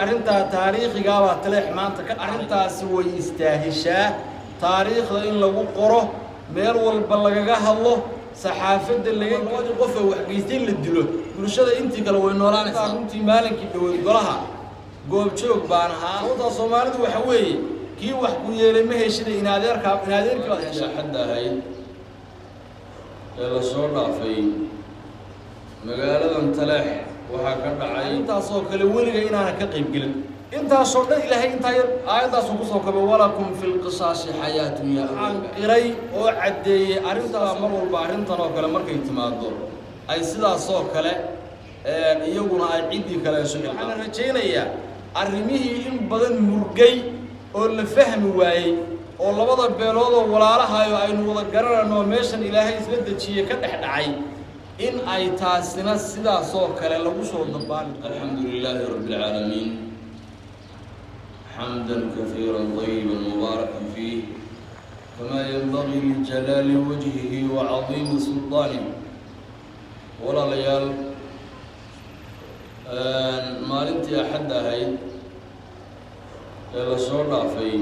Arrintaa taariikhigaabaa Taleex maanta ka arrintaasi way istaahishaa taariikhda in lagu qoro, meel walba lagaga hadlo, saxaafadda laga labadii qof ee waxgeystay la dilo, bulshada intii kale way noolaanaysaa. Runtii maalinkii dhaweyd golaha goobjoog baan ahaa. Sababtaa Soomaalidu waxa weeye, kii wax ku yeelay ma heshida, in adeerkaa, in adeerkii baad heshaa. Xadda ahayd ee la soo dhaafay, magaaladan Taleex waxaa ka dhacay intaasoo kale weliga inaanan ka qayb gelin. Intaasoo dhan Ilaahay intaa yar aayaddaasuu kusoo kabay: "Walakum fi lqisaasi xayaatun." Ya waxaan qiray oo caddeeyey arrintaas. Mar walba arrintan oo kale markay timaado ay sidaasoo kale iyaguna ay ciddii kale isu xilqaan. Waxaan rajaynayaa arrimihii in badan murgay oo la fahmi waayey oo labada beeloodoo walaalahayo aynu wada garanayno meeshan Ilaahay isla dejiyey ka dhex dhacay, in ay taasina sidaasoo kale lagu soo dabaali. Alxamdu lilaahi rabbi اlcaalamiin, xamda kahiira طayiba mubaarakan fiih, kama yanbagii lijalaali wajhihi wa cadiimi sulطaanih. Walaalayaal, maalintii Axadda ahayd ee la soo dhaafay,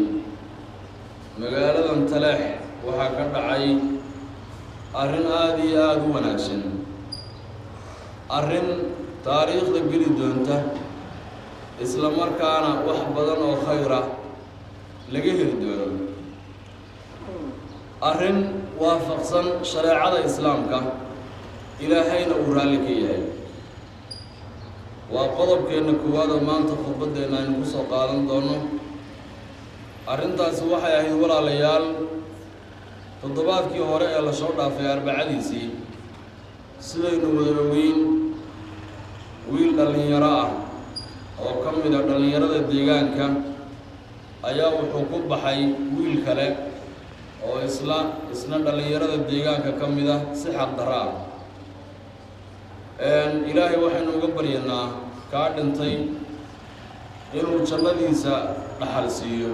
magaaladan Taleex waxaa ka dhacay arrin aada iyo aada u wanaagsan, arrin taariikhda geli doonta, isla markaana wax badan oo khayr ah laga heli doono, arrin waafaqsan shareecada Islaamka, Ilaahayna uu raalli ka yahay. Waa qodobkeenna koowaad oo maanta khudbaddeenna aynu ku soo qaadan doono. Arrintaasi waxay ahayd, walaalayaal, toddobaadkii hore ee lasoo dhaafay arbacadiisii. Sidaynu wada ogeyn, wiil dhallinyaro ah oo ka mid a dhallinyarada deegaanka ayaa wuxuu ku baxay wiil kale oo isna dhallinyarada deegaanka ka mid ah si xaqdarro ah. Ilaahay waxaynu uga baryanaa kaa dhintay inuu jannadiisa dhaxal siiyo,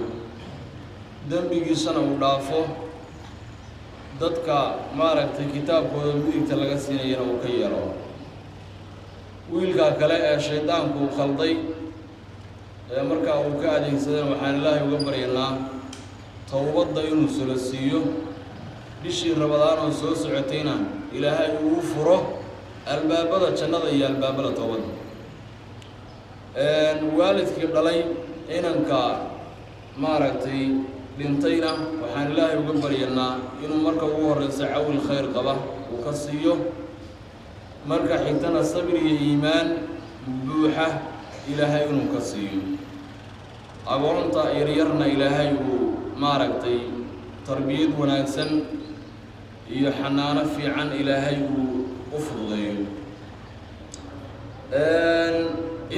dembigiisana uu dhaafo, dadka maaragtay kitaabkooda midigta laga siinayana uu ka yeelo. Wiilkaa kale ee shaydaanku uu khalday ee markaa uu ka adeegsadana, waxaan Ilaahay uga baryanaa towbadda inuu solo siiyo, bishii Ramadaan oo soo socotayna Ilaahay uu furo albaabada jannada iyo albaabada towbadda. Waalidkii dhalay inanka maaragtay dhintayna, waxaan Ilaahay uga baryanaa inuu marka ugu horeysa cawil khayr qaba uu ka siiyo, marka xigtana sabir iyo iimaan buuxa Ilaahay inuu ka siiyo, agoonta yaryarna Ilaahay uu maaragtay tarbiyad wanaagsan iyo xanaano fiican Ilaahay uu u fududeeyo.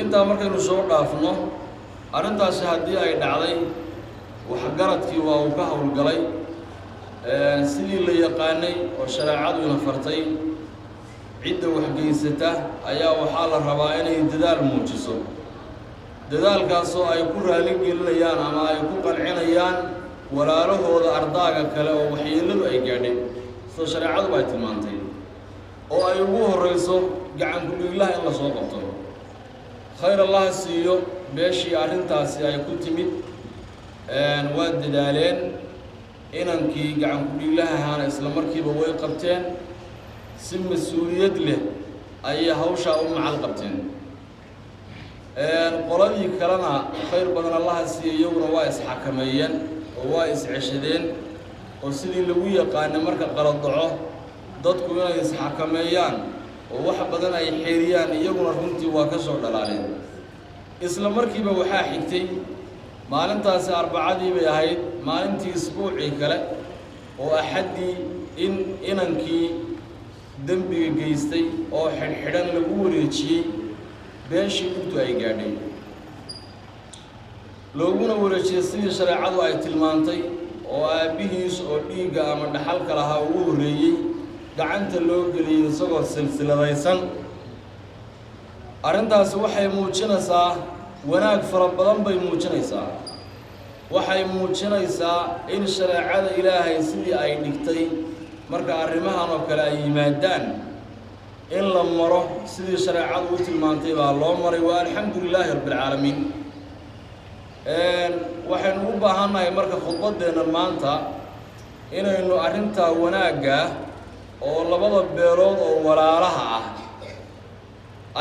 Intaa markaynu soo dhaafno, arrintaasi haddii ay dhacday, waxgaradkii waa uu ka howlgalay sidii la yaqaanay oo shareecadu ina fartay. Cidda waxgeysata ayaa waxaa la rabaa inay dadaal muujiso, dadaalkaasoo ay ku raali gelinayaan ama ay ku qancinayaan walaalahooda ardaaga kale oo waxyeelladu ay gaadhay, sida shareecadu ay tilmaantay, oo ay ugu horreyso gacan ku-dhiiglaha in la soo qabto. Khayr Allaha siiyo beeshii arrintaasi ay ku timid, waa dadaaleen. Inankii gacan ku-dhiiglaha ahaana isla markiiba way qabteen, si mas-uuliyad leh ayay hawshaa u macal qabteen. Qoladii kalena khayr badan Allaha siiya, iyaguna waa isxakameeyeen oo waa isceshadeen, oo sidii lagu yaqaanay marka qalad dhaco dadku inay isxakameeyaan oo wax badan ay xeeriyaan, iyaguna runtii waa ka soo dhalaaleen. Isla markiiba waxaa xigtay, maalintaasi arbacadii bay ahayd, maalintii isbuucii kale oo Axaddii, in inankii dembiga geystay oo xidhxidhan lagu wareejiyey beeshii dhibtu ay gaadhay, looguna wareejiyey sidii shareecadu ay tilmaantay, oo aabbihiis oo dhiigga ama dhaxalka lahaa ugu horreeyey gacanta loo geliyey isagoo silsiladaysan. Arrintaasi waxay muujinaysaa wanaag fara badan bay muujinaysaa. Waxay muujinaysaa in shareecada Ilaahay sidii ay dhigtay, marka arrimahan oo kale ay yimaadaan, in la maro sidii shareecadu u tilmaantay baa loo maray. Waa alxamdu lilaahi rabbi alcaalamiin. Waxaynu u baahannahay marka khudbaddeenna maanta inaynu arrintaa wanaagga oo labada beelood oo walaalaha ah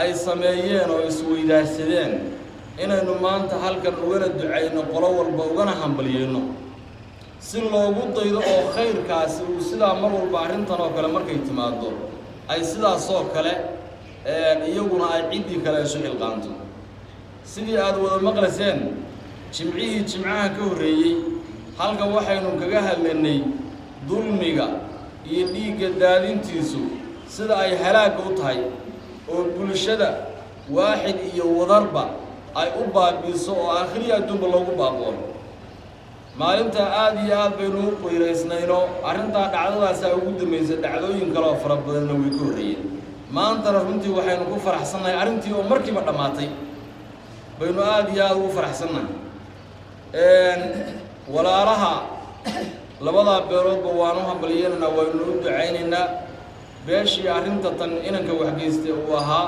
ay sameeyeen oo isweydaarsadeen inaynu maanta halkan ugana ducayno, qolo walba ugana hambalyeyno, si loogu daydo oo khayrkaasi uu sidaa mar walba arrintan oo kale markay timaado ay sidaasoo kale iyaguna ay ciddii kale isu xilqaanto. Sidii aada wada maqlayseen jimcihii jimcaha ka horreeyey, halkan waxaynu kaga hadlaynay dulmiga iyo dhiigga daadintiisu sida ay halaagga u tahay oo bulshada waaxid iyo wadarba ay u baabi'iso oo aakhiriya adduunba loogu baaqoon. Maalintaa aada iyo aad baynu u qiiraysnayno arrintaa dhacdadaasaa ugu dambaysay. Dhacdooyin kale oo fara badanna way ka horreeyeen. Maantana runtii waxaynu ku faraxsannahay arrintii oo markiiba dhammaatay baynu aada iyo aada ugu faraxsannahay. Walaalaha labadaa beeloodba waanu hambalyeynaynaa, waynu u ducaynaynaa. Beeshii arrinta tan inanka waxgeystay uu ahaa,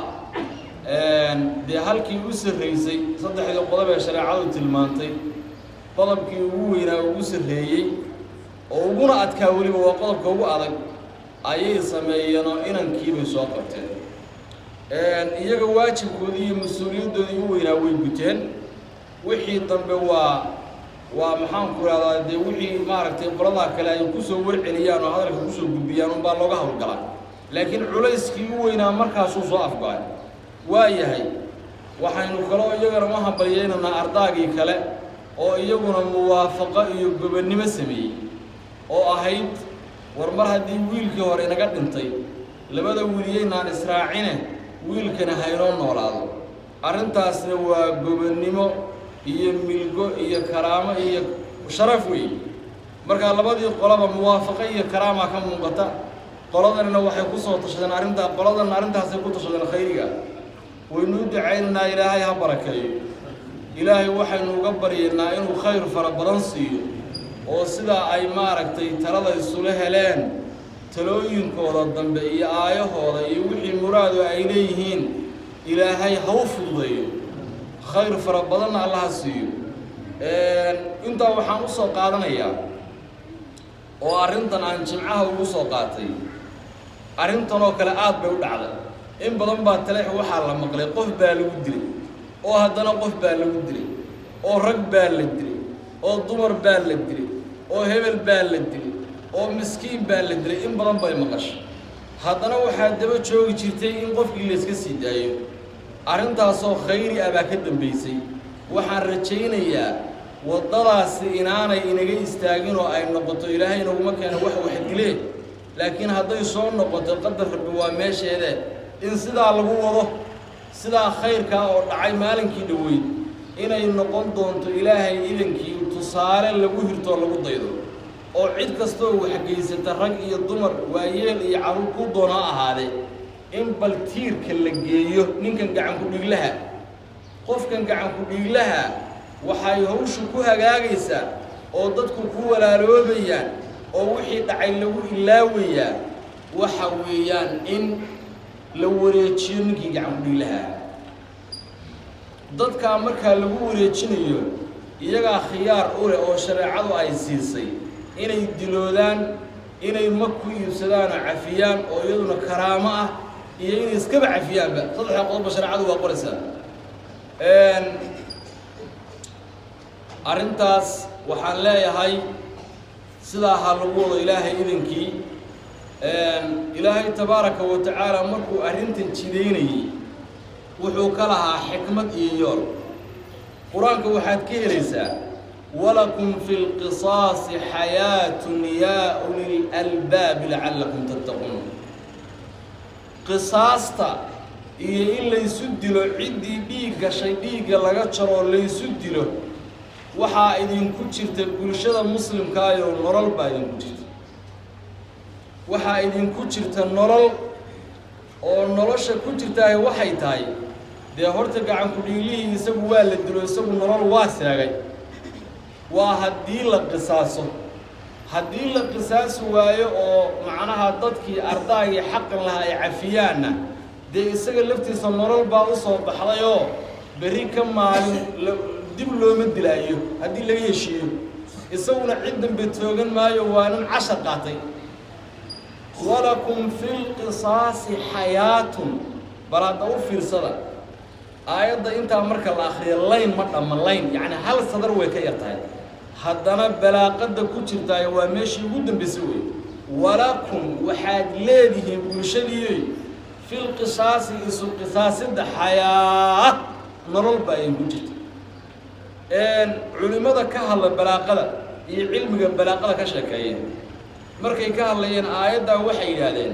dee halkii u sarreysay saddexdii qodob ee shareecadu tilmaantay, qodobkii ugu weynaa, ugu sarreeyey oo uguna adkaa, weliba waa qodobka ugu adag, ayay sameeyeenoo inankiibay soo qabteen. Iyaga waajibkoodii iyo mas-uuliyaddoodii u weynaa way guteen. Wixii dambe waa maxaanku ihahdaa, dee wixii maaragtay qoladaa kale ay kusoo warceliyaan oo hadalka kusoo gudbiyaan unbaa looga hawlgalaa, laakiin culayskii u weynaa markaasuu soo afgo-ay. Waa yahay, waxaynu kaloo iyagana u hambalyeynaynaa ardaagii kale oo iyaguna muwaafaqo iyo gobonnimo sameeyey oo ahayd, war mar haddii wiilkii hore inaga dhintay, labada wiiliyeynaan israacine, wiilkana haynoo noolaado. Arrintaasna waa gobonnimo iyo milgo iyo karaamo iyo sharaf weey. Markaa labadii qolaba muwaafaqo iyo karaamaa ka muuqata. Qoladanina waxay ku soo tashadeen arrintaa, qoladanna arrintaasay ku tashadeen khayriga. Waynu u ducaynaynaa, Ilaahay ha barakeeyo. Ilaahay waxaynu uga baryaynaa inuu khayr fara badan siiyo oo sidaa ay maaragtay talada isula heleen talooyinkooda dambe iyo aayahooda iyo wixii muraadu ay leeyihiin Ilaahay ha u fududeeyo, khayr fara badanna Allaha siiyo. Intaa waxaan u soo qaadanayaa oo arrintan aan jimcaha ugu soo qaatay, arrintan oo kale aad bay u dhacday in badan baa. Taleex waxaa la maqlay qof baa lagu dilay, oo haddana qof baa lagu dilay, oo rag baa la dilay, oo dumar baa la dilay, oo hebel baa la dilay, oo miskiin baa la dilay. In badan bay maqashay. Haddana waxaa daba joogi jirtay in qofkii layska sii daayo. Arrintaasoo khayri ah baa ka dambaysay. Waxaan rajaynayaa waddadaasi inaanay inaga istaagin oo ay noqoto, Ilaahay inaguma keeno wax wax dilee, laakiin hadday soo noqoto, qadar Rabbi waa meesheede, in sidaa lagu wado, sidaa khayrkaa oo dhacay maalinkii dhoweyd inay noqon doonto, Ilaahay idankii, tusaale lagu hirtoo lagu daydo oo cid kastoo waxgeysata, rag iyo dumar, waayeel iyo carruur, ku doon ha ahaadee, in bal tiirka la geeyo ninkan gacanku dhiglaha, qofkan gacanku dhiglaha. Waxay hawshu ku hagaagaysaa oo dadku ku walaaloobayaan oo wixii dhacay lagu ilaawayaa waxa weeyaan in la wareejiyo ninkii gacanku dhiglaha. Dadkaa markaa lagu wareejinayo iyagaa khiyaar u leh oo shareecadu ay siisay inay diloodaan, inay mag ku iibsadaan oo cafiyaan oo iyaduna karaamo ah, iyo inay iskaba cafiyaanba. Saddexda qodobba shareecadu waa qoraysaa. Arrintaas waxaan leeyahay sidaa ha lagu wado, Ilaahay idankii. Ilaahay tabaaraka wa tacaala markuu arrintan jidaynayey wuxuu ka lahaa xikmad iyo yool. Qur-aanka waxaad ka helaysaa: walakum fi lqisaasi xayaatun yaa uli lalbaabi lacallakum tattaquun. Qisaasta iyo in laysu dilo ciddii dhiig gashay, dhiigga laga jaroo laysu dilo, waxaa idinku jirta bulshada muslimkaayoo nolol baa idinku jirta. Waxaa idinku jirta nolol, oo nolosha ku jirtaahi waxay tahay, dee horta gacanku dhiiglihii isagu waa la dilo, isagu nolol waa seegay, waa haddii la qisaaso. Haddii la qisaasi waayo oo macnaha dadkii ardaagii xaqan lahaa ay cafiyaanna, dee isaga laftiisa nolol baa u soo baxdayoo berri ka maalin la Dib looma dilaayo haddii laga heshiiyo, isaguna cid dambe toogan maayo, waa nin cashar qaatay. Walakum fi lqisaasi xayaatun. Bal hadda u fiirsada aayadda intaa marka la akriyo, layn ma dhamma, layn yacni hal sadar way ka yar tahay, haddana balaaqadda ku jirtaayo waa meeshii ugu dambaysay wey. Walakum, waxaad leedihiin bulshadiiyoy, filqisaasi, isu qisaasidda, xayaa, nolol baa idinku jirta. Culimmada ka hadla balaaqada iyo cilmiga balaaqada ka sheekeeya, markay ka hadlayeen aayaddaa, waxay yidhaahdeen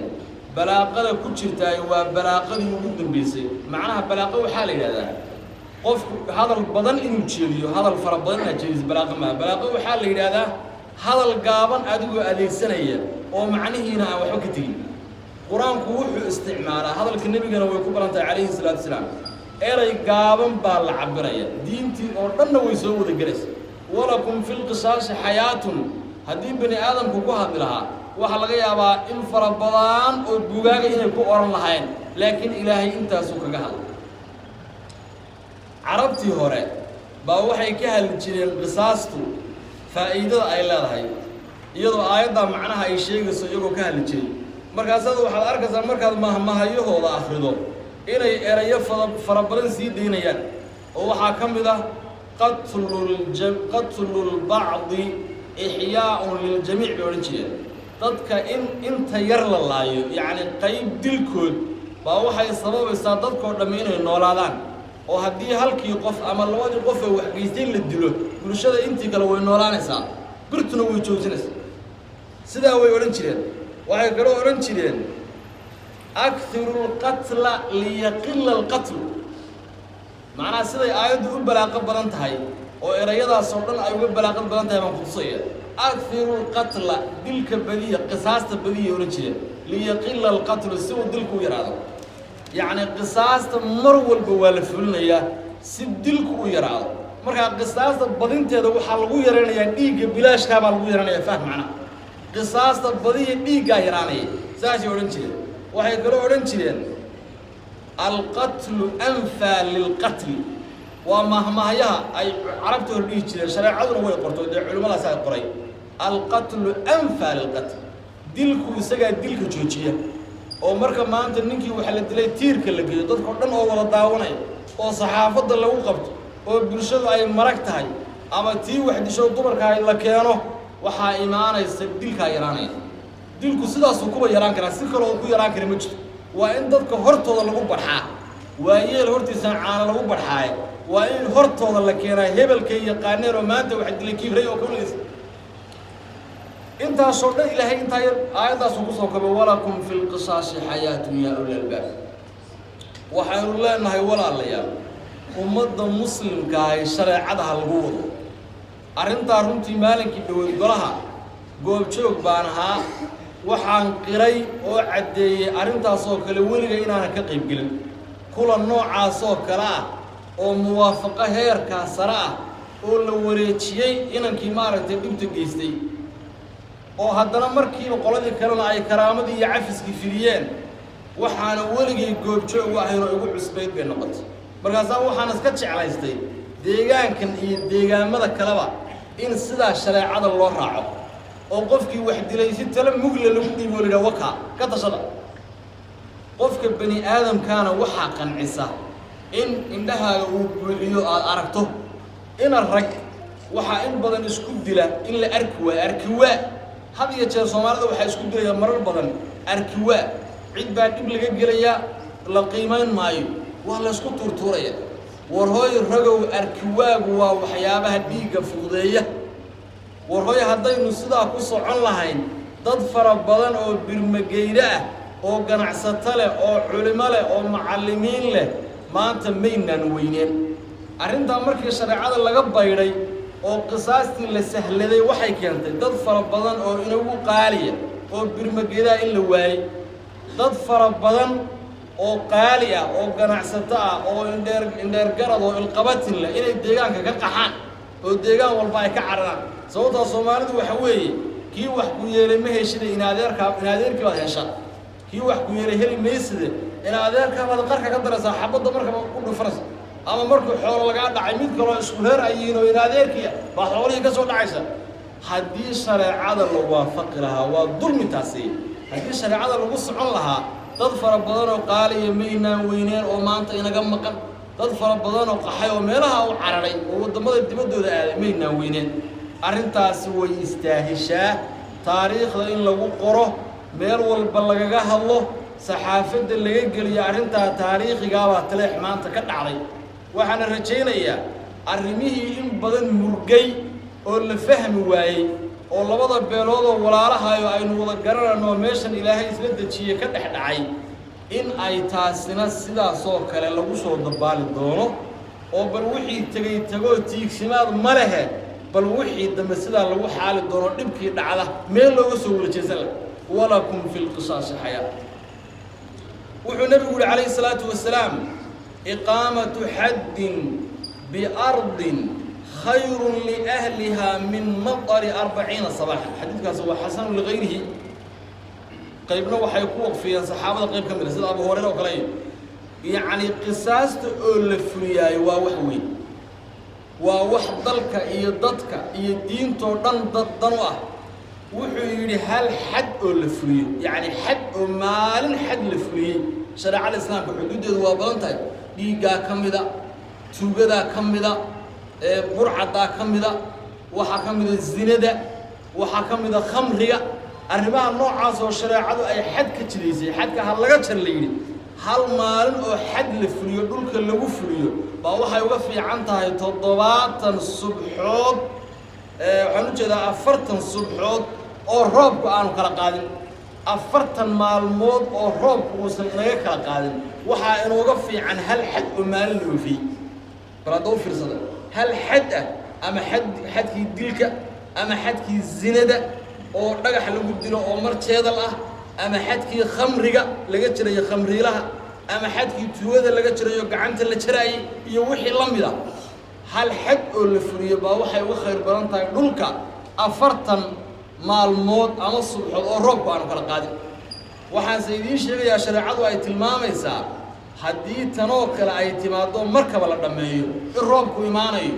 balaaqada ku jirtaayo waa balaaqadii ugu dambeysay. Macnaha balaaqo waxaa la yidhahdaa qofku hadal badan inuu jeediyo, hadal fara badan inaad jeediso balaaqo maaha. Balaaqo waxaa la yidhaahdaa hadal gaaban adigoo adeegsanaya oo macnihiina aan waxba ka tegin. Qur-aanku wuxuu isticmaalaa, hadalka nebigana way ku baran tahay calayhi salaatu wasalaam, erey gaaban baa la cabiraya, diintii oo dhanna way soo wada gelaysa. Walakum fi lqisaasi xayaatun haddii bani aadamku ku hadli lahaa, waxaa laga yaabaa in fara badan oo bugaaga inay ku oran lahayn, laakiin Ilaahay intaasuu kaga hadlay. Carabtii hore baa waxay ka hadli jireen qisaastu faa'iidada ay leedahay, iyadoo aayaddaa macnaha ay sheegayso iyagoo ka hadli jiray. Markaasaad waxaad arkaysaa markaad mahmahayahooda akhrido inay erayo fara badan sii daynayaan, oo waxaa ka mid ah qatlulbacdi ixyaaun liljamiic bay odhan jireen. Dadka in inta yar la laayo, yacni qayb dilkood baa waxay sababaysaa dadkoo dhammi inay noolaadaan, oo haddii halkii qof ama labadii qof ee waxgeystay la dilo, bulshada intii kale way noolaanaysaa, birtuna way joojinaysaa. Sidaa way odhan jireen. Waxay kaloo odhan jireen akhiru lqatla liyaqila alqatlu. Macnaha siday aayaddu u balaaqo badan tahay oo erayadaas oo dhan ay uga balaaqad badan tahay baan kutusaya. Akhiru lqatla, dilka badiya, qisaasta badiya odhan jireen, liyaqila alqatlu, si uu dilku u yaraado. Yacni qisaasta mar walba waa la fulinayaa si dilku u yaraado. Markaa qisaasta badinteeda waxaa lagu yaraynayaa dhiigga bilaashkaa baa lagu yaraynayaa. Fahm macnaha qisaasta badiya, dhiiggaa yaraanaya, saasay odhan jireen. Waxay kaloo odhan jireen alqatlu anfaa lilqatli. Waa mahmahyaha ay carabta hor dhihi jireen, shareecaduna way qorto, dee culimmadaas ay qoray. Alqatlu anfaa lilqatl, dilku isagaa dilka joojiya. Oo marka maanta ninkii waxa la dilay tiirka la geeyo, dadkao dhan oo wada daawanaya, oo saxaafadda lagu qabto, oo bulshadu ay marag tahay, ama tii wax disho dumarka la keeno, waxaa imaanaysa dilkaa yaraanaya. Dilku sidaasuu kuba yaraan karaa, si kaloo ku yaraan kara ma jirto. Waa in dadka hortooda lagu barxaa, waayeel hortiisana caana lagu barxaaye, waa in hortooda la keenaa hebelkay yaqaaneen oo maanta wax dilay, kiibray oo kawligiis. Intaasoo dhan Ilaahay intaa yar aayaddaasuu kusoo kabay: walakum fi lqisaasi xayaatun yaa uli albaab. Waxaynu leenahay, walaalayaal, ummadda muslimkaahi shareecada ha lagu wado arrintaa. Runtii maalinkii dhaweyd golaha goobjoog baan ahaa. Waxaan qiray oo caddeeyey arrintaasoo kale weliga inaanan ka qaybgelin kulan noocaasoo kale ah oo muwaafaqo heerkaa sare ah oo la wareejiyey inankii maaragtay dhibta geystay, oo haddana markiiba qoladii kalena ay karaamadii iyo cafiskii fidiyeen. Waxaana weligay goobjoog u ahayn oo igu cusbayd bay noqotay. Markaasaa waxaan iska jeclaystay deegaankan iyo deegaamada kaleba in sidaa shareecada loo raaco, oo qofkii wax dilay si talo mugle lagu dhiibo, la yidhaha waka ka tashada. Qofka bani aadamkaana waxaa qancisa in indhahaaga uu buuxiyo aada aragto. Ina rag waxaa in badan isku dila in la arki waa arki waa. Had iyo jeer Soomaalida waxaa isku dilaya marar badan arki waa. Cid baa dhib laga gelayaa, la qiimayn maayo, waa la isku tuurtuuraya. War hooy ragow, arkiwaagu waa waxyaabaha dhiigga fududeeya. War hooy, haddaynu sidaa ku socon lahayn, dad fara badan oo birmageyre ah oo ganacsato leh oo culimo leh oo macallimiin leh maanta maynaan weyneen. Arrintaa markii shareecada laga baydhay oo qisaastii la sahladay, waxay keentay dad fara badan oo inagu qaaliya oo birmageedaha in la waayey, dad fara badan oo qaali ah oo ganacsato ah oo indheer indheergarad oo ilqabatin leh inay deegaanka ka qaxaan oo deegaan walba ay ka cararaan. Sababtaa Soomaalidu waxa weeye, kii wax ku yeelay ma heshida, in adeerkaa, in adeerkii baad hesha. Kii wax ku yeelay heli mayside, in adeerkaa baad qarka ka daraysaa, xabadda markaba ku dhufanaysa. Ama markuu xoolo lagaa dhacay, mid kaloo isku reer ayiin oo inadeerkiya baa xoolihii ka soo dhacaysa. Haddii shareecada la waafaqi lahaa, waa dulmi taasi. Haddii shareecada lagu socon lahaa, dad fara badan oo qaaliya maynaan weyneen oo maanta inaga maqan. Dad fara badan oo qaxay oo meelaha u cararay oo waddamada dibaddooda aaday maynaan weyneen. Arrintaasi way istaahishaa taariikhda in lagu qoro, meel walba lagaga hadlo, saxaafadda laga geliyo. Arrintaa taariikhigaabaa Taleex maanta ka dhacday. Waxaana rajaynayaa arrimihii in badan murgay oo la fahmi waayey oo labada beeloodoo walaalahayo aynu wada garanayno meeshan Ilaahay isla dejiye ka dhex dhacay, in ay taasina sidaasoo kale lagu soo dabaali doono, oo bal wixii tegey tegoo tiigsimaad ma lehe, bal wixii dambe sidaa lagu xaali doono, dhibkii dhacda meel looga soo wada jeesan lah. Walakum fi lqisaasi xayaa. Wuxuu nebigu yihi calayhi salaatu wasalaam: iqaamatu xaddin biardin khayrun liahliha min matari 40 sabaaxan. Xadiidkaasi waa xasanu ligayrihi. Qaybna waxay ku waqfiyeen saxaabada qayb ka mid a, sida Abu Hurayra oo kale. Yacni qisaasta oo la fuliyaayo waa wax weyn, waa wax dalka iyo dadka iyo diintoo dhan dad dan u ah. Wuxuu yidhi hal xad oo la fuliyo, yacni xad oo maalin xad la fuliyey. Shareecada Islaamka xuduuddeedu waa badan tahay. Dhiiggaa ka mida, tuugadaa ka mida, burcadaa ka mida, waxaa ka mida zinada, waxaa ka mida khamriga. Arrimaha noocaas oo shareecadu ay xad ka jidaysay, xadka ha laga jar la yidhi, hal maalin oo xad la fuliyo, dhulka lagu fuliyo, baa waxay uga fiican tahay 70 subxood, waxaan u jeedaa 40 subxood oo roobku aanu kala qaadin. 40 maalmood oo roobku uusan inaga kala qaadin waxaa inooga fiican hal xad oo maalin la oofiyey. Bal hadda u fiirsada, hal xad ah, ama xad xadkii dilka ama xadkii zinada oo dhagax lagu dilo oo mar jeedal ah, ama xadkii khamriga laga jirayo khamriilaha, ama xadkii tuugada laga jirayo gacanta la jaraayey iyo wixii la mid ah, hal xad oo la fuliyo baa waxay uga khayr badan tahay dhulka 40 maalmood ama subxood oo roobku aanu kala qaadin. Waxaanse idiin sheegayaa, shareecadu ay tilmaamaysaa, haddii tanoo kale ay timaaddo markaba la dhammeeyo, in roobku imaanayo,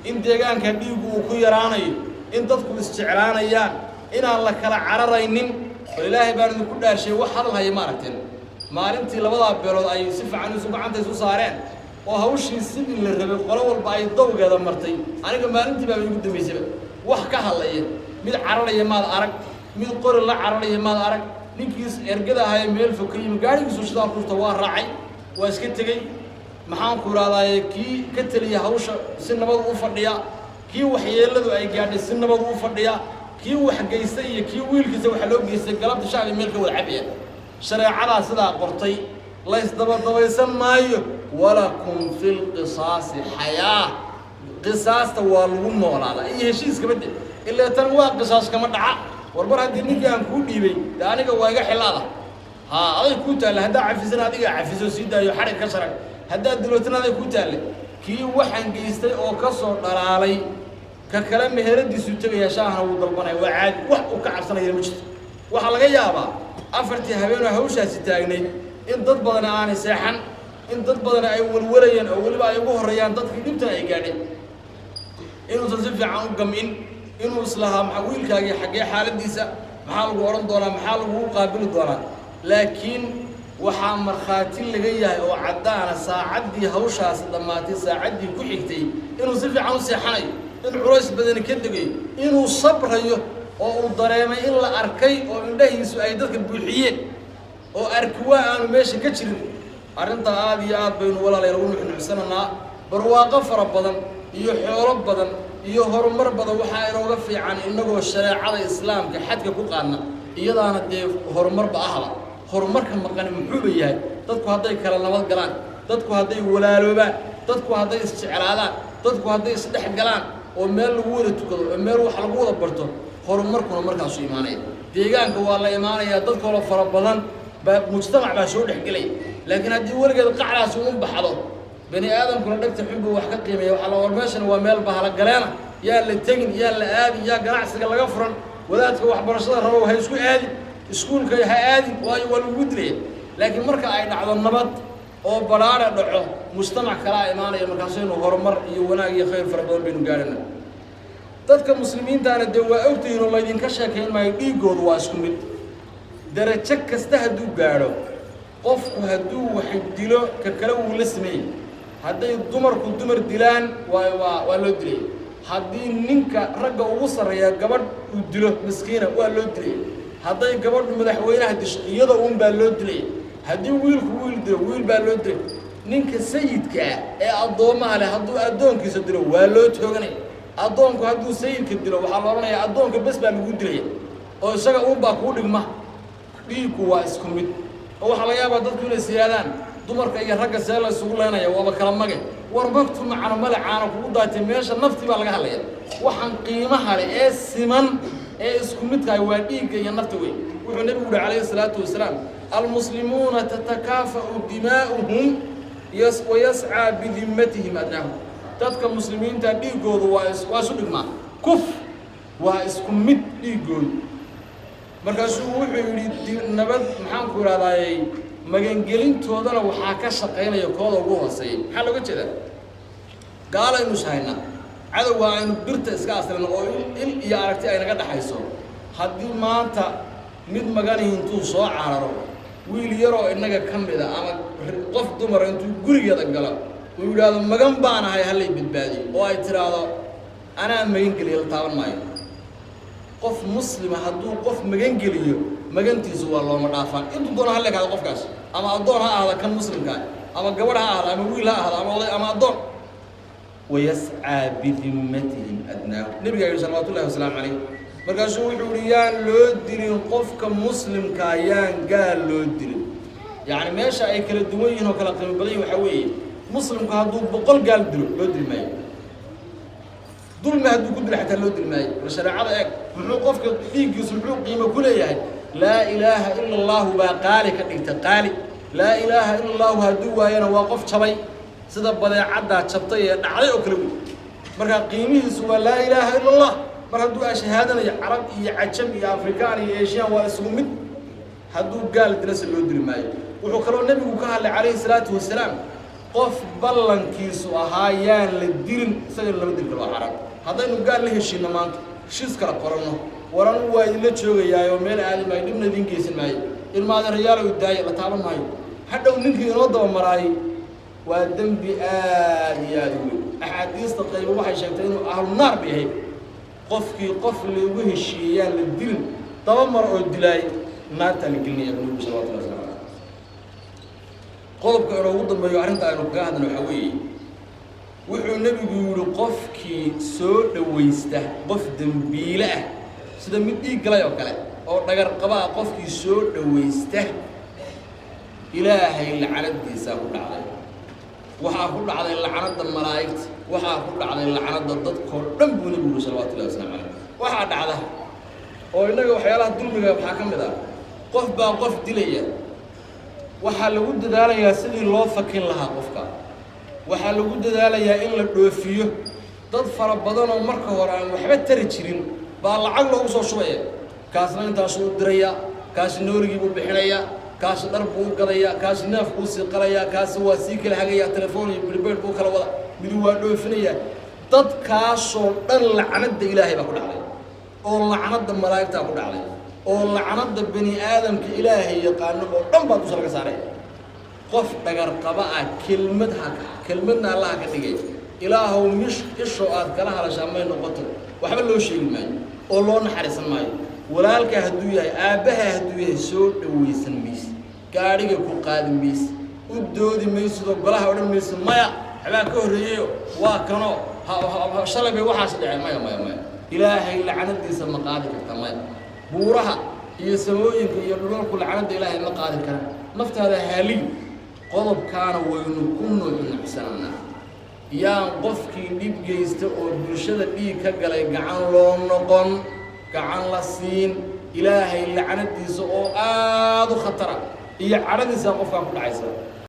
in deegaanka dhiiggu uu ku yaraanayo, in dadku isjeclaanayaan, inaan la kala cararaynin. Bal Ilaahay baan idinku dhaashay, wax hadal haya ma aragteen? Maalintii labadaa beelood ay si fiican isu gacanta isu saareen oo hawshii sidii la rabay qolo walba ay dawgeeda martay, aniga maalintii baaba igu dambaysaba. Wax ka hadlaya, mid cararaya maad arag, mid qori la cararaya maad arag. Ninkiis ergada ahaye meel fog ka yimi, gaadhigiisu shidaal kurta waa raacay, waa iska tegey. Maxaan ku idhahdaaye, kii ka teliya hawsha si nabad u fadhiya, kii waxyeelladu ay gaadhay si nabad u fadhiya, kii wax geystay iyo kii wiilkiisa waxa loo geystay galabta shacbi meel ka wada cabaya. Shareecadaa sidaa qortay, laysdabadabaysan maayo. Walakum fi lqisaasi xayaa. Qisaasta waa lagu noolaadaa iyo heshiiskaba de ilaa tan waa qisaas kama dhaca. War mar haddii ninkii aan kuu dhiibay, de aniga waa iga xilaada, haa, aday kuu taalla. Haddaa cafisana adigaa cafiso, sii daayo, xadhig ka sharag. Haddaad dilootana aday kuu taalle. Kii waxaan geystay oo ka soo dhalaalay, ka kale meheradiisuu tegaya, shaahna wuu dalbanaya, waa caadi. Wax uu ka cabsanaya ma jirto. Waxaa laga yaabaa afartii habeenoo hawshaasi taagnayd in dad badani aanay seexan, in dad badani ay walwalayeen, oo weliba ay ugu horreeyaan dadkii dhibtan ay gaadhay, inuusan si fiican u gamin, inuu islahaa maxaa wiilkaagii xaggee xaaladdiisa, maxaa lagu odhan doonaa, maxaa lagugu qaabili doonaa. Laakiin waxaa markhaati laga yahay oo caddaana, saacaddii hawshaasi dhammaatay saacaddii ku xigtay inuu si fiican u seexanayo, in culays badani ka degayo, inuu sabrayo, oo uu dareemay in la arkay oo indhahiisu ay dadka buuxiyeen oo arkiwaa aanu meesha ka jirin. Arrintaa aada iyo aad baynu walaalayaal ugu nuxnuxsananaa. Barwaaqo fara badan iyo xoolo badan iyo horumar badan waxaa inooga fiican innagoo shareecada Islaamka xadka ku qaadna. Iyadaana dee horumarba ahba. Horumarka maqani muxuuba yahay? Dadku hadday kala nabad galaan, dadku hadday walaaloobaan, dadku hadday isjeclaadaan, dadku hadday isdhex galaan oo meel lagu wada tukado oo meel wax lagu wada barto, horumarkuna markaasuu imaanaya. Deegaanka waa la imaanayaa, dad kaloo fara badan baa mujtamac baa soo dhexgelaya. Laakiin haddii weligeed qacdaasi uma baxdo, bani aadamkuna dhegta xun buu wax ka qiimeeya. Waxaa la war meeshan waa meel bahalagaleena, yaa la tegin, yaa la aadin, yaa ganacsiga laga furan, wadaadka waxbarashada rabo ha isku aadin, iskuulka ha aadin, waayo waa lagu dilaya. Laakiin marka ay dhacdo nabad oo badhaadha dhaco, Mujtamac kalaa imaanaya, markaasaynu horumar iyo wanaag iyo khayr fara badan baynu gaadhana. Dadka muslimiintaana dee waa ogtihiin oo laydinka sheekayn maayo, dhiiggoodu waa isku mid. Darajo kasta hadduu gaadho qofku, hadduu wax dilo, ka kale wuu la sameeyey. Hadday dumarku dumar dilaan, waa loo dilaya. Haddii ninka ragga ugu sarreeya gabadh uu dilo miskiina, waa loo dilaya. Hadday gabadhu madaxweynaha disho, iyada uun baa loo dilaya. Haddii wiilku wiil dilo, wiil baa loo dilay. Ninka sayidka ah ee addoommaha leh hadduu addoonkiisa dilo, waa loo tooganaya. Addoonku hadduu sayidka dilo, waxaa la odhanayaa addoonka bes baa lagu dilaya oo isaga uun baa kuu dhigma. Dhiigku waa isku mid. Oo waxaa laga yaabaa dadku inay is yidhahdaan, dumarka iyo ragga see la isugu leenaya, waaba kala mage. War magtu macno male, caana kugu daatay, meesha naftii baa laga hadlaya. Waxaan qiimaha leh ee siman ee isku midkahay waa dhiigga iyo nafta wey. Wuxuu nebigu yuhi calayhi salaatu wasalaam: "Almuslimuuna tatakaafa'u dimaa'uhum wayascaa bidimmatihim adnaahum." Dadka muslimiinta dhiiggoodu waa isu dhigmaa, kuf waa isku mid dhiiggoodu. Markaasuu wuxuu yidhi nabad, maxaan ku idhahdaayey, magangelintoodana waxaa ka shaqaynaya kooda ugu hooseeya. Maxaa looga jeedaa? Gaalaynu ishayna, cadowga aynu birta iska aslino oo il iyo aragti ay naga dhaxayso. Haddii maanta mid magani intuu soo cararo, wiil yaroo innaga ka mida ama qof dumara intuu gurigeeda galo uu yidhaahdo, "Magan baan ahay, hallay badbaadiyo," oo ay tidhaahdo, "Anaa magangeliya, la taaban maayo." Qof muslima hadduu qof magangeliyo, magantiisu waa looma dhaafaan. Intuu doono ha leekaado qofkaas, ama addoon ha ahda kan muslimkaa, ama gabadh ha ahda, ama wiil ha ahda, ama oday ama addoon. Wayascaa bidimmatihim adnaahu, nebigaa yidhi salawaatu ullahi wasalaamu calayh. Markaasuu wuxuu yihi, yaan loo dilin qofka muslimkaa, yaan gaal loo dilin. Yacni meesha ay kala duwan yihiin oo kala qiimo badan yihin waxaa weeye, muslimku hadduu 100 gaal dilo, loo dili maayo. Dulmi hadduu ku dilo xataa, loo dili maayo. Bal shareecada eeg. Muxuu qofka dhiiggiisu muxuu qiimo ku leeyahay? Laa ilaaha ila allahu baa qaali ka dhigta. Qaali laa ilaaha ila allahu hadduu waayana, waa qof jabay, sida badeecaddaa jabtay ee dhacday oo kale wey. Marka qiimihiisu waa laa ilaaha ila allah. Mar hadduu ashahaadanayo, carab iyo cajam iyo afrikaan iyo eeshiyaan waa isugu mid. Hadduu gaal dilase, loo dili maayo. Wuxuu kaloo nebigu ka hadlay calayhi salaatu wasalaam qof ballankiisu ahaa yaan la dilin, isagana lama dili karo, waa xaaraan. Haddaynu gaal la heshiinno maanta, heshiis kala qoranno, war anugu waa idinla joogayaayoo meel aadi maayo, dhibna idiin geysan maayo, ilmaadeerayaalow daaya, la taaban maayo. Hadhow ninkii inoo dabamaraayay waa dembi aad iyo aad u weyn. Axaadiista qaybo waxay sheegtay inuu ahlu naar ba yahay qofkii qof lagu heshiiyeyaan la dilin daba maro oo dilaay, naartaa la gelinaya nabigu salawatullah waslamu caleyh. Qodobka inoogu dambeeyo arrinta aynu kaga hadlno waxaa weeye, wuxuu nebigu yidhi, qofkii soo dhowaysta qof dembiile ah, sida mid dhiig galay oo kale oo dhagar qabaa, qofkii soo dhowaysta, Ilaahay lacnadiisaa ku dhacday, waxaa ku dhacday lacnadda malaa'igta, waxaa ku dhacday lacnadda dadkoo dhan, buu nebigu yidhi salawatullahi waslamu caleyh. Waxaa dhacda oo innaga waxyaalaha dulmiga waxaa ka mid ah, qof baa qof dilaya. Waxaa lagu dadaalayaa sidii loo fakin lahaa qofka, waxaa lagu dadaalayaa in la dhoofiyo. Dad fara badanoo marka hore aan waxba tari jirin baa lacag loogu soo shubaya. Kaasna intaasuu u diraya, kaasi noorigii buu bixinayaa, kaasi dhar buu u gadayaa, kaasi neef buu sii qalayaa, kaasi waa sii kala hagayaa, telefoon iyo bilbeed buu kala wada, midu waa dhoofinayaa. Dadkaasoo dhan lacnadda Ilaahay baa ku dhacday, oo lacnadda malaa'igtaa ku dhacday, oo lacnadda bani aadamka Ilaahay yaqaano oo dhan baa dusha laga saaray. Qof dhagar qaba ah kelmad ha kelmadna Allaha ka dhigay, Ilaahow mish isho aad kala hadashaa may noqoto. Waxba loo sheegi maayo oo loo naxariisan maayo. Walaalka hadduu yahay, aabbaha hadduu yahay, soo dhawaysan mayse, gaadhiga ku qaadi mayse, u doodi maysidoo golaha odhan mayso, "Maya, waxbaa ka horreeyeyo, waa kanoo shalay bay waxaas dhaceen." Maya, maya, maya, Ilaahay lacnadiisa ma qaadi karta. Maya, buuraha iyo samooyinka iyo dhulalku lacnadda Ilaahay ma qaadi karaan. Naftaada haaliy. Qodobkaana waynu ku nuuxnuuxsananaa. Yaan qofkii dhib geysta oo bulshada dhiig ka galay gacan loo noqon, gacan la siin. Ilaahay lacnadiisa oo aada u khatara iyo cadhadiisa qofkaa ku dhacaysa.